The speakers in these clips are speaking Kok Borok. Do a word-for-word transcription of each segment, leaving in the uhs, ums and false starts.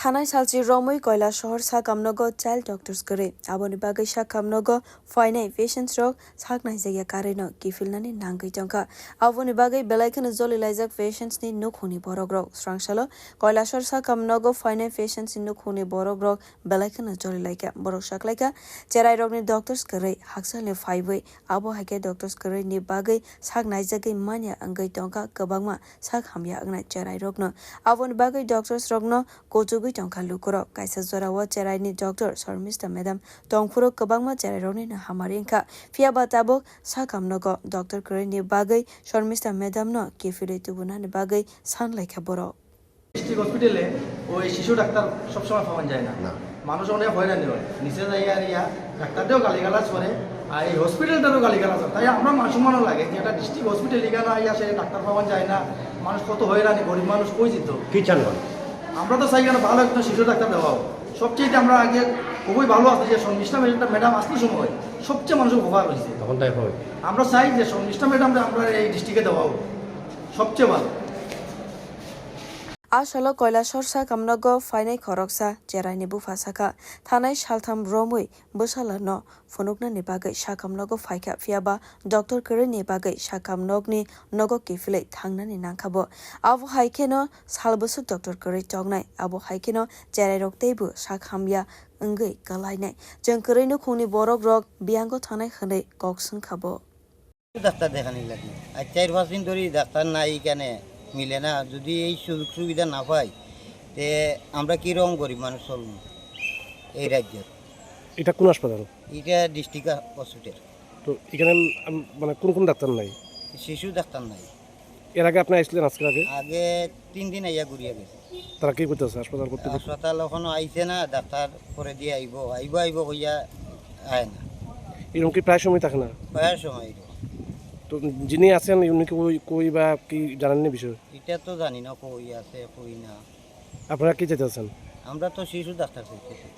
Thanai salchi romwi Koilashahar sakamnogo child doctors kwrwi. Aboni bagwi sakamnogo phainai patients rok sak naijakya karwino kiphilnani nangwi tongkha. Aboni bagwi belai kheno joli laijak patients ni nukhungni borok rok. Srangsalo Koilashahar sakamnogo phainai patients ni nukhungni borok rok belai kheno joli laikha. Borok saklaikha, cherai rokni doctors kwrwi hakchalni phaiwi. Abo hai khe doctors kwrwini bagwi sak naijagwi manya wngwi tongkha kwbangma sak hamya wngnai cherairokno. Aboni bagwi doctors rokno kuchugwi tongkha lukurok. Kaisa jorao cheraini doctor Shormista madam tongphuru kwbangma cherairoknino hamari wngkha. Phiya ba tabuk sakamnogo doctor kwrwini bagwi Shormista madamno kiphilwi tubunani bagwi sanlaikha borok. District হসপিটালে ওই শিশু ডাক্তার সবসময় পাওয়া যায় না। না। মানুষ অনেক হয়রানি হয়, নিচে যাইয়া আর ইয়া ডাক্তারদেরও গালিগালাজ করে, আর এই হসপিটালটারও গালিগালাজ হয়। তাই আমরা মান সম্মানও লাগে যে একটা ডিস্ট্রিক্ট হসপিটাল এখানে আইয়া সে ডাক্তার পাওয়া যায় না, মানুষ কত হয়রানি, গরিব মানুষ কই যেত? কি চান বল? আমরা তো চাই এখানে ভালো একজন শিশু ডাক্তার দেওয়া হোক। সবচেয়ে আমরা আগে খুবই ভালো আছে যে শর্মিষ্ঠা ম্যাডাম, ম্যাডাম আসতে সময় সবচেয়ে মানুষের উপকার হয়েছে। তখন তাই হয়। আমরা চাই যে শর্মিষ্ঠা ম্যাডাম আমরা এই ডিস্ট্রিক্টে দেওয়া হোক সবচেয়ে ভালো। A salo Koilashahar sakamnogo phainai khoroksa cheraini bupha sakha, thanai saltham romwi bwsalano phunuknani bagwi sakamnogo phaikha, phiya ba doctor kwrwini bagwi sakamnokni nogo kiphilwi thangnani nangkha bo. Abo hai kheno sal bwswk doctor kwrwi tongnai, abo hai kheno cherairok teibo sak hamya wngwi kwlainai. Chwng kwrwi nukhungni borok rok biyango thangnai hwnwi kok swngkha bo. Doctor দেখানি লাগে। আর চার পাঁচ দিন ধরে ডাক্তার নাই, এখানে মিলে না। যদি এই সুযোগ সুবিধা না পাই, তে আমরা কিরকম গরিব মানুষ চলবো এই রাজ্যে? এটা কোন হাসপাতাল? এটা ডিস্ট্রিক্ট হসপিটাল। তো এখানে আম, মানে কোন কোন ডাক্তার নাই? শিশু ডাক্তার নাই। এর আগে আপনি আসছিলেন আজকের আগে? আগে তিন দিন আইয়া ঘুরিয়া গেছে। তারা কি করতেছে হাসপাতাল করতে? হাসপাতাল এখনো আইছে না, ডাক্তার পরে দিয়ে আইবো, আইবো, আইবো কইয়া আয় না। এরকম কি প্রায় সময় থাকে না? প্রায় সময় এরকম। তো যিনি আছেন উনি কি কই, কই বা কি জানেননি বিষয়ে? এটা তো জানি না কই আছে, কই না। আপনারা কি চাইতেছেন? আমরা তো শিশু ডাক্তার চাইতেছি।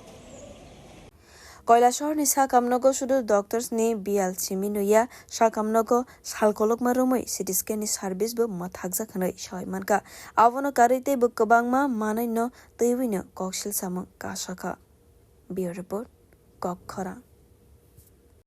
Koilashahar ni sakamnogo sudu doctors ni biyal simi nuya, sakamnogo sal kolokma romwi C T scan ni service bo mwthakjak hwnwi sai mankha. Abono karwi teibo kwbangma manwi no twiwi no koksil samung kasakha. Bureau Report, Kok Khorang.